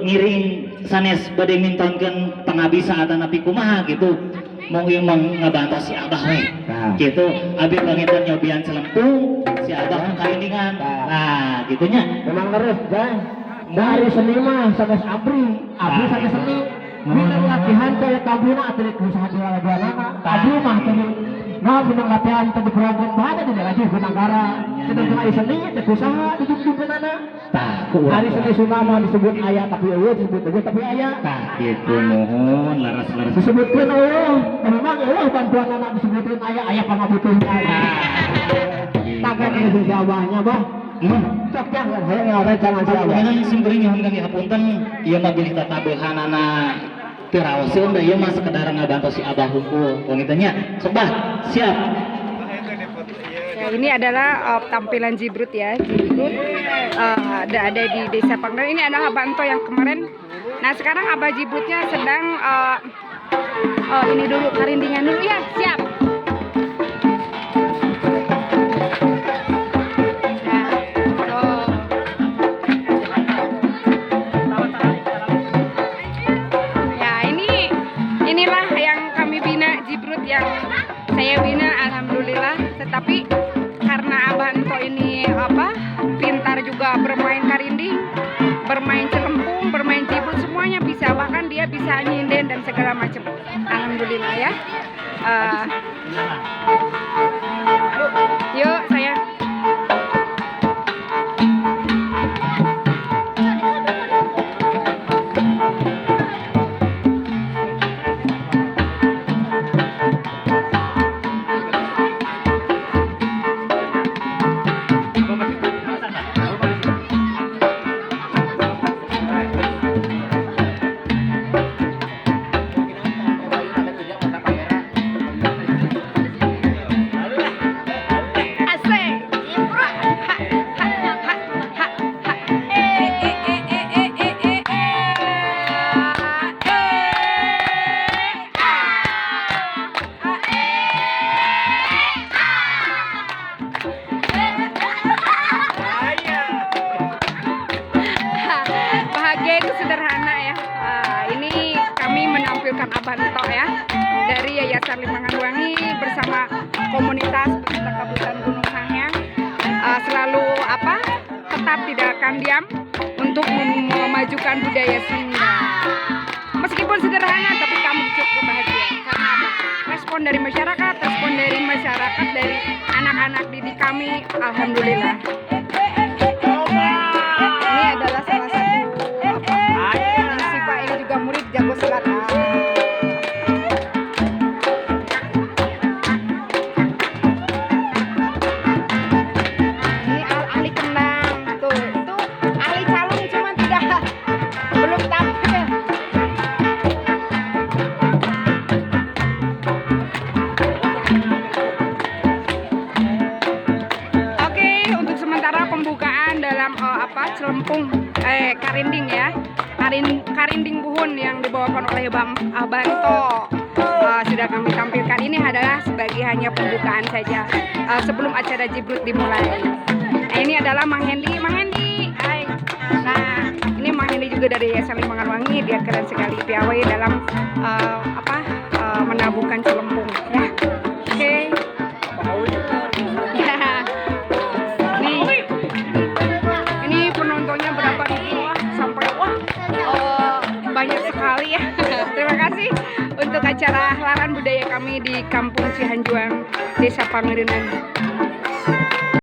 Ngiring sanes bade mintonkeun pangabisa atanapi kumaha gitu. Mung ieu mah ngabantos si Abah we. Nah. Gitu, abi panginten nyobian celempung, si Abah nu karindingan. Nah, gitunya. Memang leres, Jang. Dari seni mah sanes abri, abri Nah. sanes seni. Minang latihan teh kabuna atuh usaha dilalaguanana. Abri mah teh nah minang latihan teh diprogram bae teh lagi ku nagara. Sedangkan ari seni teh usaha dijungkeunana. Tah, ku urang. Ari seni Sunda mah disebut aya tapi eueuh, disebut eueuh tapi aya. Tah, gitu mohon leres-leres. Disebutkeun eueuh, memang eueuh bantuan anak disebutkeun aya aya pangabutuhna. Tah kan si abahnya, Bah. Cok jang, hayang ngarencangan si abah. Panginten sim kuring nyuhunkeun dihapunten, ieu mah bilih tatabehanana teu raoseun da ieu mah sekedar ngabantos si Abah hungkul. Panginten nya, sok Bah, siap. Ya, ini adalah tampilan Jibrut ya. Jibrut ada di Desa Pangdam. Ini adalah Abanto yang kemarin. Nah, sekarang Abah Jibrutnya sedang ini dulu karindingan dulu ya. Siap. Nah, tuh. Ya, inilah yang kami bina, Jibrut yang saya bina, alhamdulillah. Tetapi karena Abah Ento ini apa pintar juga bermain karinding, bermain celempung, bermain jibrut, semuanya bisa. Bahkan dia bisa nyinden dan segala macam. Alhamdulillah ya. Yuk saya. Asik. Ha, ha, ha, ha, ha. Eh, eh, eh, eh, eh, eh, eh, eh. Eh, ah. Ah, eh, ah. Bahagia itu sederhana ya. Ini kami menampilkan Abah Ento ya dari Yayasan Limangan Wangi bersama komunitas pecinta Kabupaten Gunung Sanghyang, selalu apa tetap tidak akan diam untuk memajukan budaya Sunda. Meskipun sederhana tapi kami cukup bahagia karena apa? Respon dari masyarakat, respon dari masyarakat dari anak-anak didik kami, alhamdulillah. Ini adalah salah satu apa? Ini si Pak ini juga murid jago silat. Ini ahli kendang tuh, itu ahli calung cuman tidak belum tampil. Oke, untuk sementara pembukaan dalam apa celempung karinding ya. Karinding buhun yang dibawakan oleh Bang Abanto sudah kami tampilkan. Ini adalah sebagai hanya pembukaan saja sebelum acara Jibrut dimulai. Nah, ini adalah Mang Hendi. Mang Hendi, hai. Nah, ini Mang Hendi juga dari Yayasan Limangan Wangi, dia keren sekali piawai dalam apa menabuhkan celempung ya. Oke. Ya. Nih, ini penontonnya berapa ribu, wah, sampai wah banyak sekali ya. Terima kasih untuk acara helaran budaya kami di Kampung Cihanjuang, Desa Pangadenan.